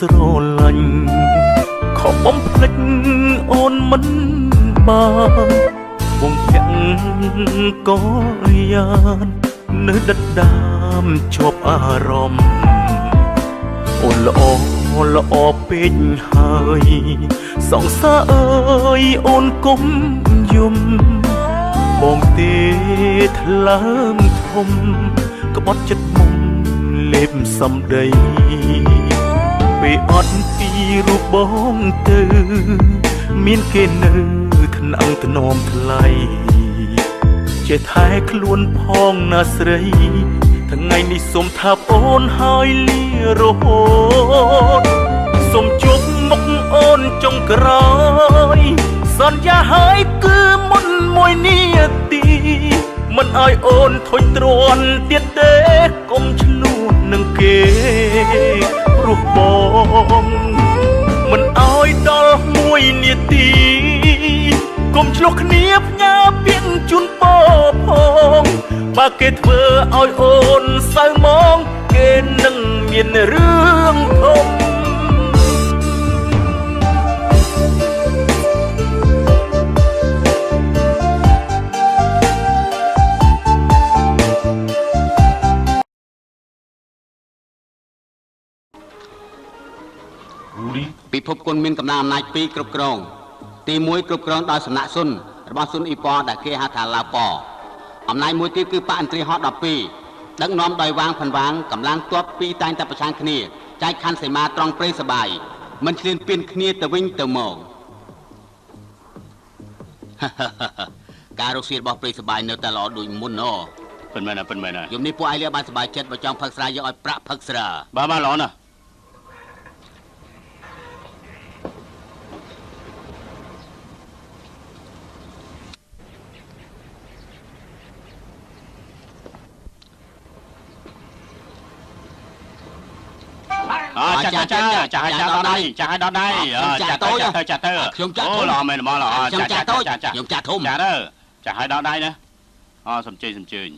ស្រឡាញ់ខំបំភ្លេចអូនមិនបានវងភ័ក្រកលយាននៅដិតដាមជាប់អារម្មណ៍អូនល្អល្អពេកហើយសង្សារអើយអូនគុំយំបងទេថ្លើមធំក្បត់ចិត្តមុំលេបសំដីពេលអត់ពីរូបបងទៅមានគេនៅថ្នាំងថ្នមថ្លៃចេះថែខ្លួនផងណាស្រីថ្ងៃនេះសូមថាអូនហើយលារហូតសូមជួបមុខអូនចុងក្រោយសន្យាហើយគឺមុនមួយនាទីមិនឲ្យអូនធុញទ្រាន់ទៀតទេកុំឆ្លោះនឹងគេព្រោះបងមិនឲ្យដល់មួយនាទីកុំឆ្លោះគ្នាផ្ញើពាក្យជូនពរផងបើគេធ្វើឲ្យអូនសៅមងគេនឹងមានរឿងធំ ពិភពគុណមានកម្លាំងអំណាចពីរគ្រប់គ្រងទី1គ្រប់គ្រងដោយសំណាក់ស៊ុនរបស់ស៊ុនអ៊ីប៉ដែលគេហៅថាឡាវប៉អំណាចមួយទៀតគឺបកឥន្ទ្រីហោះ12ដឹកនាំដោយវាងផាន់វាងកម្លាំងទ័ពពីរតែងតែប្រឆាំងគ្នាចែកខណ្ឌសីមាត្រង់ព្រៃសបាយមិនឈ្លានពានគ្នាទៅវិញទៅមកការរកស៊ីរបស់ព្រៃសបាយនៅតែល្អដូចមុនណពិតមែនណាពិតមែនណាយំនេះពួកឯងលាបានសបាយចិត្តបើចង់ផឹកស្រាយកឲ្យប្រាក់ផឹកស្រាបាទបាទល្អណាស់ចាចាចាចាចាដល់ដៃចាឲ្យដល់ដៃចាទៅចាទៅចាទៅខ្ញុំចាអូល្អមែនហ្មងល្អចាចាចាចាខ្ញុំចាធំចាទៅចាឲ្យដល់ដៃណាអូសំជ័យសំជើញ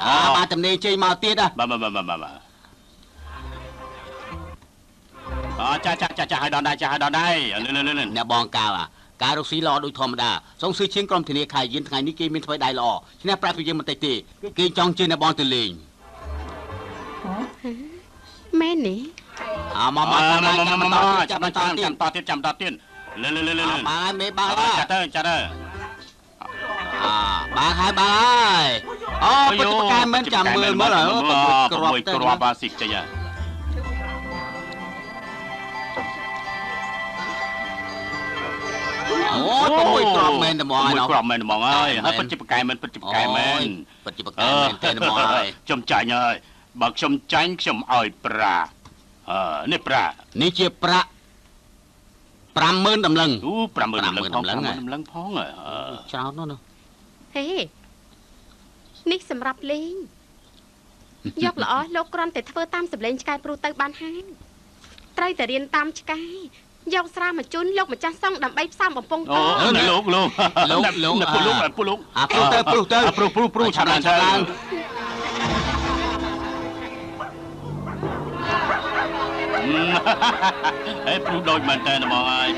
អើបាទតំណេជ័យមកទៀតបាទបាទបាទបាទអចាចាចាចាឲ្យដល់ដៃចាឲ្យដល់ដៃលឿនលឿនលឿនអ្នកបងកាវការរកស៊ីល្អដូចធម្មតាសូមសឺឈៀងក្រុមធានាខៃយិនថ្ងៃនេះគេមានធ្វើដៃល្អឈ្នះប្រាក់ពីយើងមិនតិចទេគេចង់ជឿអ្នកបងទៅលេងមែនទេអមកមកចាំចាំចាំតទៀតចាំតទៀតលឿនលឿនលឿនបាទហើយមេបាទចាទៅចាទៅអបាទហើយបាទហើយអូពុទ្ធកែមិនចាំមើលមើល6គ្រាប់ទៅគ្រាប់បាស៊ីចេញអូ6គ្រាប់មែនតែមកហើយគ្រាប់មែនតែមកហើយហើយពិតជាប្រកែមែនពិតជាប្រកែមែនពិតជាប្រកែមែនតែមកហើយខ្ញុំចាញ់ហើយបើខ្ញុំចាញ់ខ្ញុំឲ្យប្រាក់នេះប្រាក់នេះជាប្រាក់50000តម្លឹងអូ50000តម្លឹងផង50000តម្លឹងផងច្រើនណាស់ណាហេនេះសម្រាប់លេងយកល្អលោកគ្រាន់តែធ្វើតាមសម្លេងឆ្កែព្រុសទៅបានហើយត្រូវតែរៀនតាមឆ្កែយកស្រាមកជូនលោកម្ចាស់សង្ឃដើម្បីផ្សំបំពង់កអូលោកលោកលោកលោកលោកពូលោកអាព្រុសទៅព្រុសទៅព្រុសព្រុសព្រុសឆាប់ឡើងឆាប់ឡើងហេព្រុសដូចមែនតើហ្មងហើយ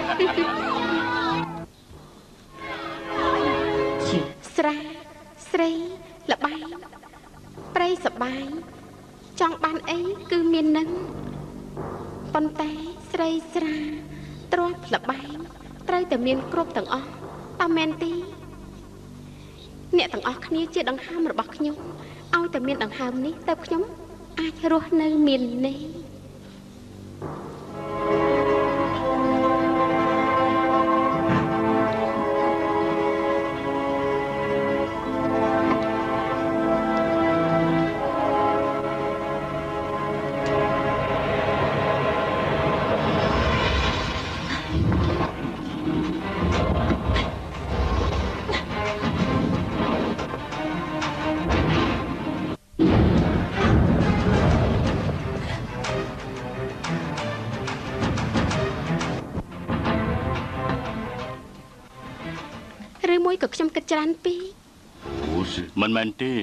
ស្រាស្រីលបែងព្រៃសបាយចង់បានអីគឺមាននឹងប៉ុន្តែស្រីស្រាទ្រព្យលបែងត្រូវតែមានគ្រប់ទាំងអស់តើមែនទេអ្នកទាំងអស់គ្នាជាដង្ហើមរបស់ខ្ញុំឲ្យតែមានដង្ហើមនេះទៅខ្ញុំអាចរស់នៅមានន័យ មួយក៏ខ្ញុំគិតច្រើនពេក មិនមែនទេ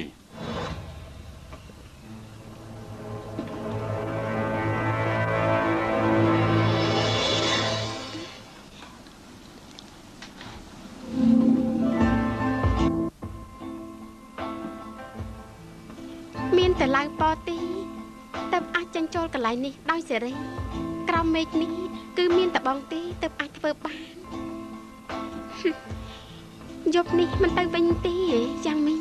តែឡើងពទីទៅអាចចេញចូលកន្លែងនេះដោយសេរីក្រោមមេឃនេះគឺមានតែបងទេទៅអាចធ្វើបានយប់នេះមិនទៅវិញទេយ៉ាងមីង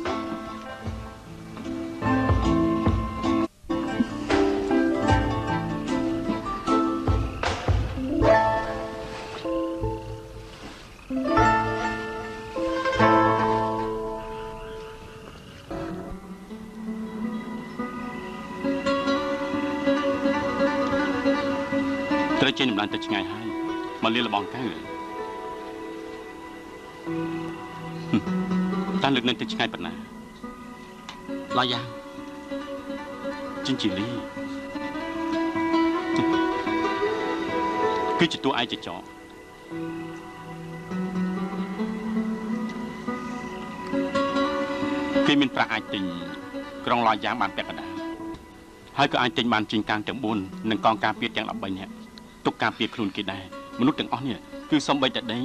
ត្រូវចេញដំឡើងទៅឆ្ងាយហើយមកលៀលបងកៅតើលើកនឹងទៅឆ្ងាយប៉ុណ្ណាឡើយយ៉ាងជីងជីលីគឺជាតួឯកចចកគេមានប្រាក់អាចទិញក្រុងឡើយយ៉ាងបានពាក់កណ្ដាលហើយក៏អាចទិញបានជីងកាងទាំង4និងកងការពារទាំង13នាក់ទុកការពារខ្លួនគេដែរមនុស្សទាំងអស់នេះគឺសំបីតែដេញ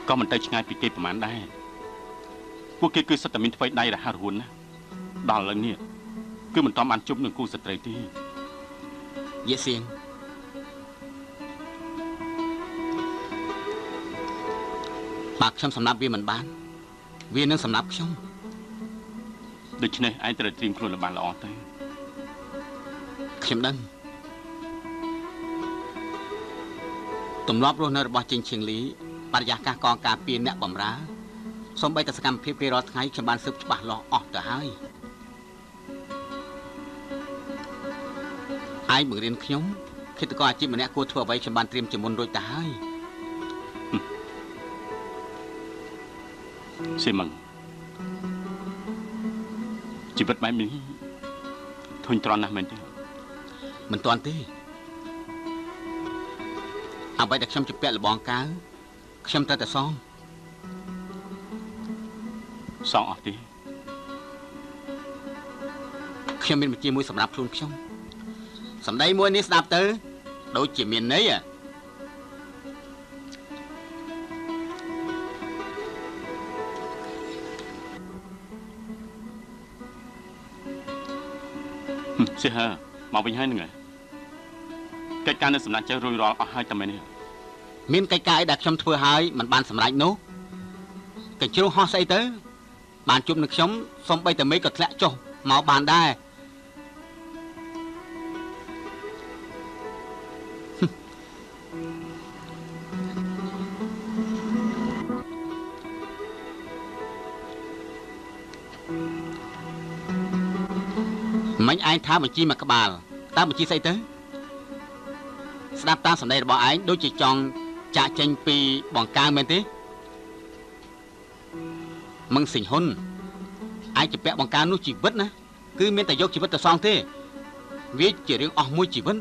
ក៏មិនទៅឆ្ងាយពីគេប្រហែលដែរពួកគេគឺសុទ្ធតែមានថ្វីដៃរហ័សរហួនណាដល់ឥឡូវនេះគឺមិនតំបានជប់នឹងគូសត្រូវទេយេសៀងបើខ្ញុំសម្លាប់វាមិនបានវានឹងសម្លាប់ខ្ញុំដូច្នេះឯងត្រូវត្រៀមខ្លួនឲ្យបានល្អទៅខ្ញុំដឹងទម្លាប់រស់នៅរបស់ជីងឈៀងលីបរិយាកាសកងការពារអ្នកបម្រើសូម្បីតែសកម្មភាពគេរាល់ថ្ងៃខ្ញុំបានស៊ើបច្បាស់លាស់អស់ទៅហើយឯងបង្រៀនខ្ញុំឃាតករអាជីពម្នាក់គួរធ្វើអ្វីខ្ញុំបានត្រៀមជាមុនរួចទៅហើយសេមឹងជីវិតបែបនេះធុញទ្រាន់ណាស់មែនទេមិនទាន់ទេអ្វីដែលខ្ញុំជំពាក់លបងកៅខ្ញុំត្រូវតែសងសងអស់ទេខ្ញុំមានបញ្ជាមួយសម្រាប់ខ្លួនខ្ញុំសម្ដីមួយនេះស្ដាប់ទៅដូចជាមានន័យសេះមកវិញហើយនឹងហើយកិច្ចការនៅសំណាក់ចេះរួចរាល់អស់ហើយតែមែនទេមានកិច្ចការអីដែលខ្ញុំធ្វើហើយមិនបានសម្រេចនោះកញ្ជ្រោះហោះស្អីទៅបានជួបនឹងខ្ញុំសំបីតែមេឃក៏ធ្លាក់ចុះមកបានដែរមិញឯងថាបញ្ជីមួយក្បាលតើបញ្ជីស្អីទៅស្ដាប់តាមសម្ដីរបស់ឯងដូចជាចង់ចាក់ចេញពីបង្កើមែនទេមឹងសិងហ៊ុនឯងជាពាក់បង្កើនោះជីវិតណាគឺមានតែយកជីវិតទៅសងទេវាជារឿងអស់មួយជីវិត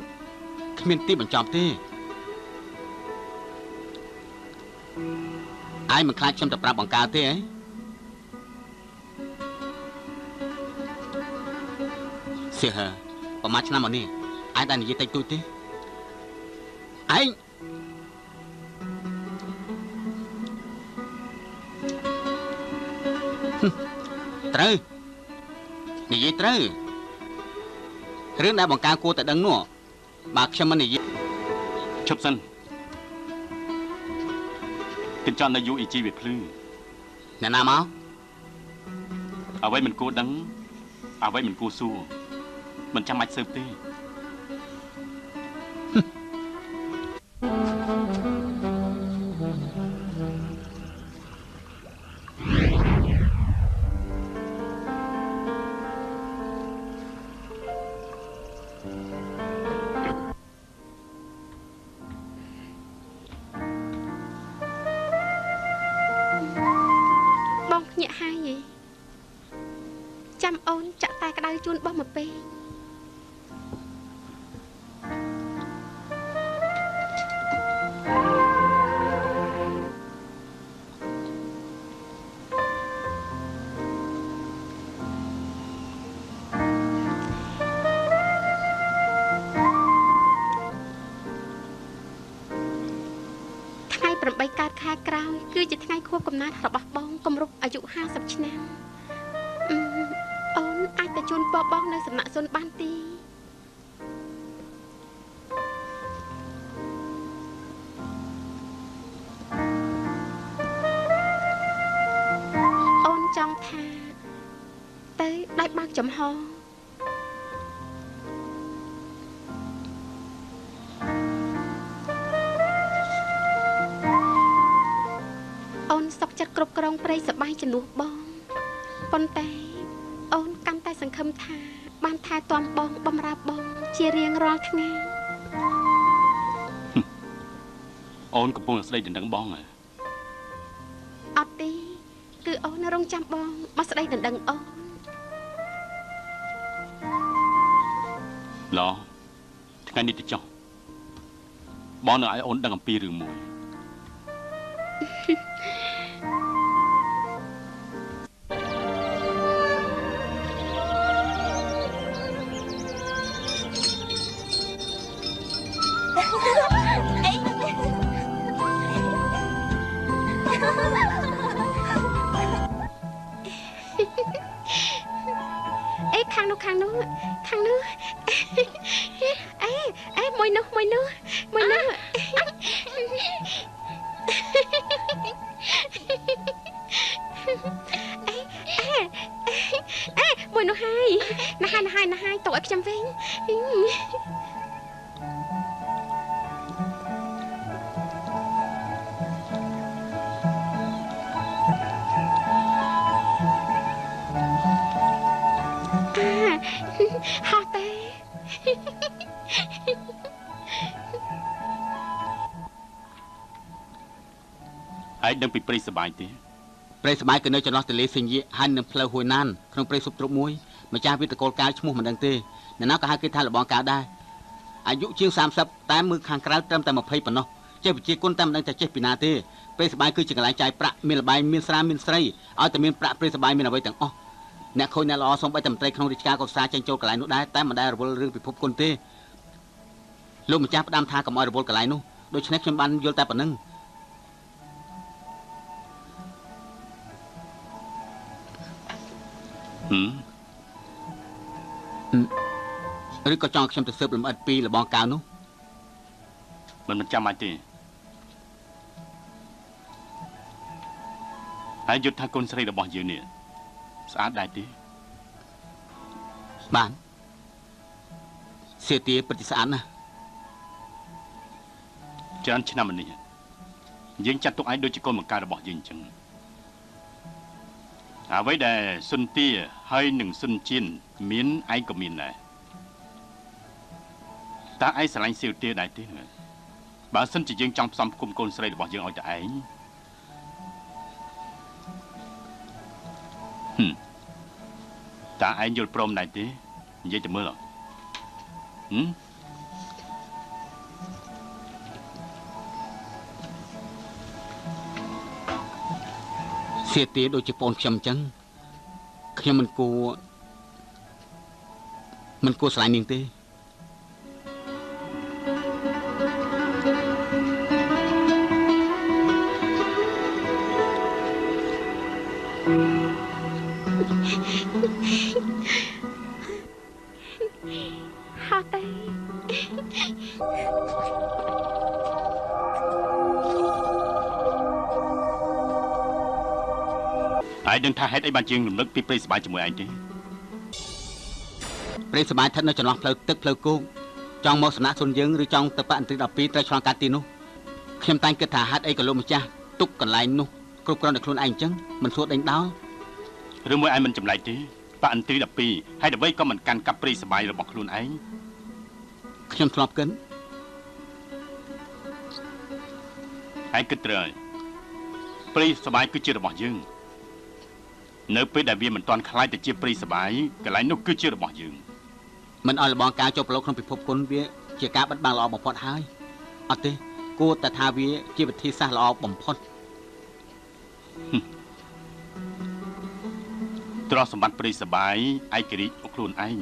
គ្មានទីបញ្ចប់ទេឯងមិនខ្លាចខ្ញុំទៅប្រាប់បង្កើទេអីសៀហឺប្រហែលឆ្នាំមកនេះឯងតែនិយាយតិចតួចទេឯងត្រូវនិយាយត្រូវរឿងដែលបង្ការគួរតែដឹងនោះបើខ្ញុំមិននិយាយឈប់សិន កញ្ចក់នៅ UEG វាភ្លឺអ្នកណាមកអ្វីមិនគួរដឹងអ្វីមិនគួរសួរមិនចាំបាច់ស៊ើបទេ ចាំអូនចាក់តែក្តៅជូនបោះមកពេកថ្ងៃ8កើតខែក្រោយគឺជាថ្ងៃខួបកំណើតរបស់បងគម្រប់អាយុ50ឆ្នាំ បងនៅសំណាក់សុនបានទេអូនចង់ថាទៅដោយបើកចំហអូនសុខចិត្តគ្រប់គ្រងព្រៃសបាយជំនួសបងប៉ុន្តែអូនកាន់តែសង្ឃឹមថាបានថែទាំបងបំរើបងជារៀងរាល់ថ្ងៃអូនកំពុងស្ដីដណ្ដឹងបងហ៎អត់ទេគឺអូនរងចាំបងមកស្ដីដណ្ដឹងអូនឡថ្ងៃនេះទៅចុះបងនឹងឲ្យអូនដឹងអំពីរឿងមួយអេខាងនោះខាងនោះខាងនោះអេអេមួយនោះមួយនោះមួយនោះអេអេអេមួយនោះហើយណាស់ហើយណាស់ហើយទុកឲ្យខ្ញុំវិញហោះទេហើយដឹងពីព្រៃសបាយទេព្រៃសបាយគឺនៅចន្លោះទន្លេសញ្ញាហើយនឹងផ្លូវហួយណានក្នុងព្រៃស៊ុបទ្រប់មួយម្ចាស់វិតកូលកាលឈ្មោះមិនដឹងទេអ្នកណាក៏ហៅគេថាលបងកាលដែរអាយុជាង30តែមើលខាងក្រៅត្រឹមតែ20ប៉ុណ្ណោះចេះវិជាគុណតែមិនដឹងថាចេះពីណាទេព្រៃសបាយគឺជាកន្លែងចាយប្រាក់មានលបែងមានស្រាមានស្រីឲ្យតែមានប្រាក់ព្រៃសបាយមានអ្វីទាំងអស់អ្នកខូចអ្នកល្អសូម្បីតែមន្ត្រីក្នុងរាជការក៏ផ្សារចេញចូលកន្លែងនោះដែរតែមិនដែលរវល់រឿងពិភពគុណទេលោកម្ចាស់ផ្ដាំថាកុំឲ្យរវល់កន្លែងនោះដូច្នេះខ្ញុំបានយល់តែប៉ុណ្្នឹងឬក៏ចង់ខ្ញុំទៅស៊ើបលម្អិតពីលបងកាវនោះមិនចាំបាច់ទេហើយយល់ថាកូនស្រីរបស់យើងនេះស្អាតដែរទេបានសៀទាពិតជាស្អាតណាស់ច្រើនឆ្នាំនេះយើងចាត់ទុកឯងដូចជាកូនបង្កើតរបស់យើងអញ្ចឹងអ្វីដែលសុនទាហើយនឹងសុនជៀនមានឯងក៏មានដែរតើឯងស្រឡាញ់សៀវទាដែរទេបើសិនជាយើងចង់ផ្សំផ្គុំកូនស្រីរបស់យើងឲ្យតែឯងតើឯងយល់ព្រមដែរទេនិយាយទៅមើលសៀទាដូចជាប្អូនខ្ញុំអញ្ចឹងខ្ញុំមិនគួរស្រឡាញ់នាងទេហោះទេឯងដឹងថាហេតុអីបានជាងរំលឹកពីព្រៃសបាយជាមួយឯងទេព្រៃសបាយស្ថិតនៅចន្លោះផ្លូវទឹកផ្លូវគោកចង់មកសំណាក់សុនយើងឬចង់ទៅបាក់អន្ត្រី12ត្រូវឆ្លងកាត់ទីនោះខ្ញុំតែងគិតថាហេតុអីក៏លោកម្ចាស់ទុកកន្លែងនោះគ្រប់គ្រងដោយខ្លួនឯងអញ្ចឹងមិនសួរដេញដោលឬមួយឯងមិនចម្លែកទេបាក់អន្ត្រី12ហើយដើម្បីក៏មិនកាន់កាប់ព្រៃសបាយរបស់ខ្លួនឯងខ្ញុំធ្លាប់គិតឯងគិតត្រូវហើយព្រៃសបាយគឺជារបស់យើងនៅពេលដែលវាមិនទាន់คล้ายទៅជាព្រៃសបាយកន្លែងនោះគឺជារបស់យើងមិនឲ្យលបងការចូលប្រឡូកក្នុងពិភពគុណវាជាការបិទបាំងល្អបំផុតហើយអត់ទេគួរតែថាវាជាវិធីសាស្ត្រល្អបំផុតទ្រព្យសម្បត្តិព្រៃសបាយឯករាជ្យខ្លួនឯង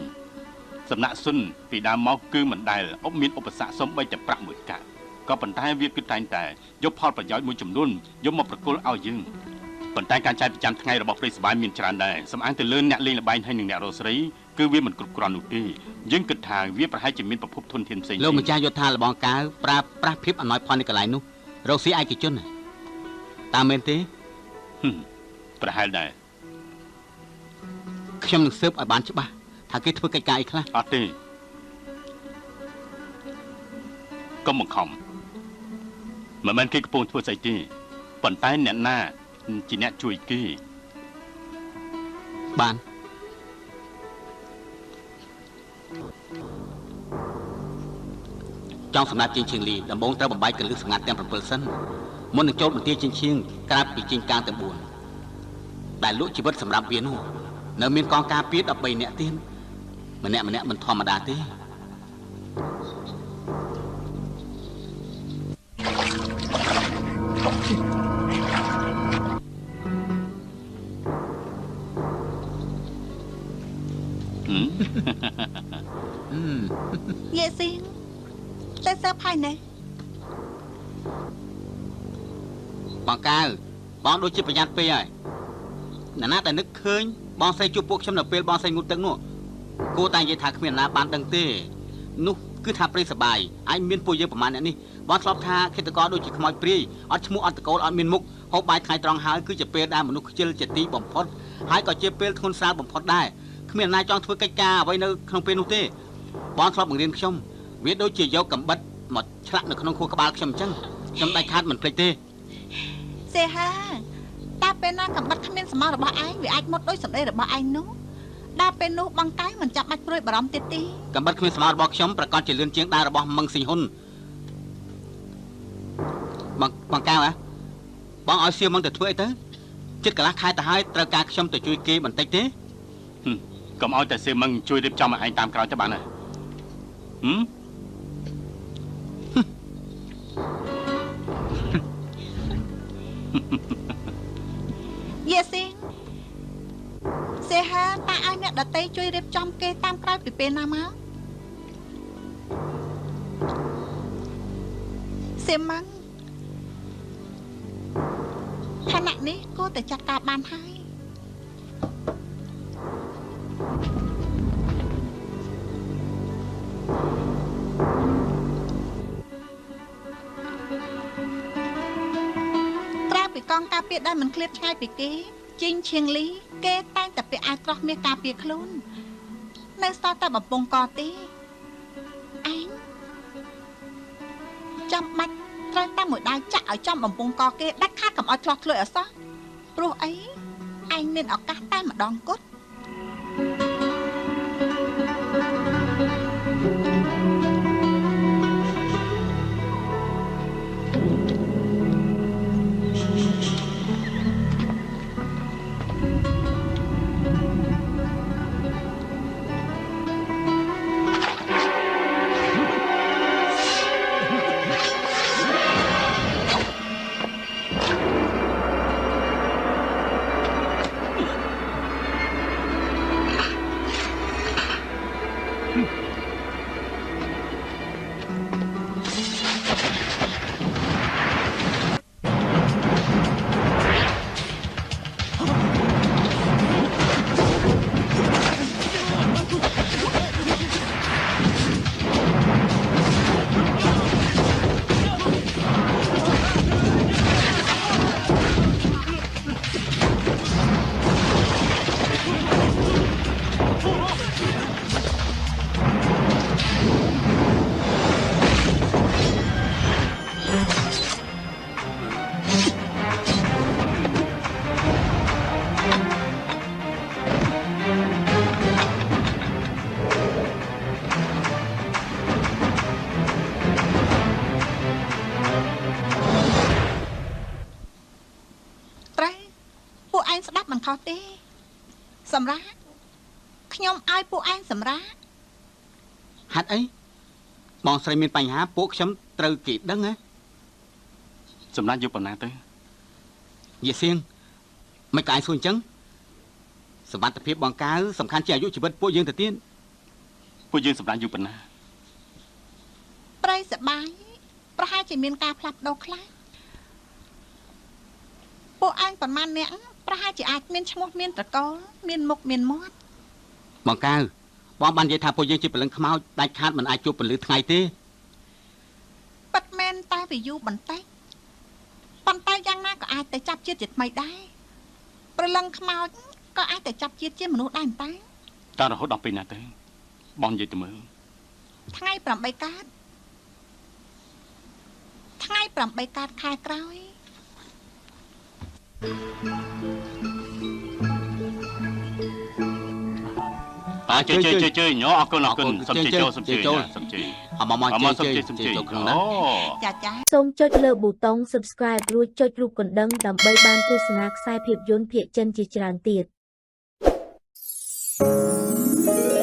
សំណាក់សុនពីដើមមកគឺមិនដែលមានឧបសគ្គសូម្បីតែប្រាក់មួយកាក់ក៏ប៉ុន្តែវាគឺតែងតែយកផលប្រយោជន៍មួយចំនួនយកមកប្រគល់ឲ្យយើង ប៉ុន្តែការចាយប្រចាំថ្ងៃរបស់ព្រៃសបាយមានច្រើនដែរសំអាងទៅលើអ្នកលេងល្បែងហើយនិងអ្នករកស្រីគឺវាមិនគ្រប់គ្រាន់នោះទេយើងគិតថាវាប្រហែលជាមានប្រភពធនធានផ្សេងលោកម្ចាស់យល់ថាលបងកៅប្រើប្រាស់ភាពអំណោយផលនៅកន្លែងនោះរកស៊ីឯកជនតាមមែនទេប្រហែលដែរខ្ញុំនឹងស៊ើបឲ្យបានច្បាស់ថាគេធ្វើកិច្ចការអីខ្លះអត់ទេកុំបង្ខំមិនមែនគេកំពុងធ្វើស្អីទេប៉ុន្តែអ្នកណាជាអ្នកជួយគេបានចង់សម្រាប់ជាងឈៀងលីដំបូងត្រូវបំបែកកលឹះសម្ងាត់ទាំង7សិនមុននឹងចូលបន្ទាយជាងឈៀងក្រៅពីជាងកាងទាំង4ដែលលក់ជីវិតសម្រាប់វានោះនៅមានកងការពារ13នាក់ទៀតម្នាក់ម្នាក់មិនធម្មតាទេយេស៊ីងតែសើផៃណែបងកៅបងដូចជាប្រយ័ត្នពេកហើយណាណាតែនឹកឃើញបងស្រីជួបពួកខ្ញុំនៅពេលបងស្រីងូតទឹកនោះគួរតែនិយាយថាគ្មានណាបានដឹងទេនោះគឺថាព្រៃសបាយអាចមានពួកយើងប្រហែលអ្នកនេះបងធ្លាប់ថាឃាតករដូចជាខ្មោចព្រាយអត់ឈ្មោះអត់តកូលអត់មានមុខហូបបាយថ្ងៃត្រង់ហើយគឺជាពេលដែលមនុស្សខ្ជិលជាទីបំផុតហើយក៏ជាពេលធ្ងន់ស្រាលបំផុតដែរគ្មានណាចង់ធ្វើកិច្ចការអ្វីនៅក្នុងពេលនោះទេបងធ្លាប់បង្រៀនខ្ញុំវាដូចជាយកកំបិតមកឆ្លាក់នៅក្នុងខួរក្បាលខ្ញុំអញ្ចឹងខ្ញុំដាច់ខាតមិនភ្លេចទេសេហាតើពេលណាកំបិតគ្មានសមត្ថរបស់ឯងវាអាចមុតដោយសម្ដីរបស់ឯងនោះដល់ពេលនោះបងកៅមិនចាំបាច់ព្រួយបារម្ភទៀតទេកំបិតគ្មានសមត្ថរបស់ខ្ញុំប្រកាសជាលឿនជាងដែររបស់មឹងស៊ីហ៊ុនបងកៅហ៎បងឲ្យសៀវមឹងទៅធ្វើអីទៅចិត្តកន្លះខែទៅហើយត្រូវការខ្ញុំទៅជួយគេបន្តិចទេកុំឲ្យតែសៀវមឹងជួយរៀបចំឲ្យឯងតាមក្រោយទៅបានហើយយេស៊ីងសេហាតាឲ្យអ្នកដតីជួយរៀបចំគេតាមក្រោយពីពេលណាមកសេម៉ាំងខណៈនេះគួរតែចាត់ការបានហើយក្រៅពីកងការពារដែលមិនឃ្លាតឆ្ងាយពីគេជីងឈៀងលីគេតែងតែពាក់អាវក្រោះមាសការពារខ្លួននៅសល់តែបំពង់កទេឯងចាំបាច់ត្រូវតែមួយដៃចាក់ឲ្យចំបំពង់កគេដាច់ខាតកុំឲ្យឆ្លោះឆ្លើយអសោះព្រោះអីឯងមានឱកាសតែម្ដងគត់ ខុសទេសម្រាប់ខ្ញុំឲ្យពួកឯងសម្រាប់ហេតុអីបងស្រីមានបញ្ហាពួកខ្ញុំត្រូវគេដឹងហ៎សម្រាប់យកប៉ុណ្ណាទៅយេសៀងមិនក៏ឯងសួរអញ្ចឹងសមត្ថភាពបងកៅសំខាន់ជាអាយុជីវិតពួកយើងទៅទៀតពួកយើងសម្រាប់យូរប៉ុណ្ណាប្រៃសបាយប្រហែលជាមានការផ្លាស់ប្ដូរខ្លះពួកឯងប្រហែលអ្នក ប្រហែលជាអាចមានឈ្មោះមានត្រកូលមានមុខមានមាត់ បងកៅបងបាននិយាយថាពួកយើងជាព្រលឹងខ្មោចដាច់ខាតមិនអាចជួបពន្លឺថ្ងៃទេ ប៉ិតមែនតែវាយូរបន្តិចប៉ុន្តែយ៉ាងណាក៏អាចទៅចាប់ជាតិជាថ្មីដែរព្រលឹងខ្មោចក៏អាចទៅចាប់ជាតិជាមនុស្សដែរតែ តើរហូតដល់ពេលណាទៅបងនិយាយទៅមើល ថ្ងៃ8កើតថ្ងៃ8កើតខែក្រោយ បាទជើជើជើញអរគុណអរគុណសូមជើចូលសូមជើសូមជើ អមមក អម ជើ សូមជើសូមជើ ជើចូលក្នុងណា ចាចា សូមចុចលើប៊ូតុង Subscribe រួចចុចរូបកណ្ដឹងដើម្បីបានទស្សនាខ្សែភាពយន្តភាគចិនជាច្រើនទៀត។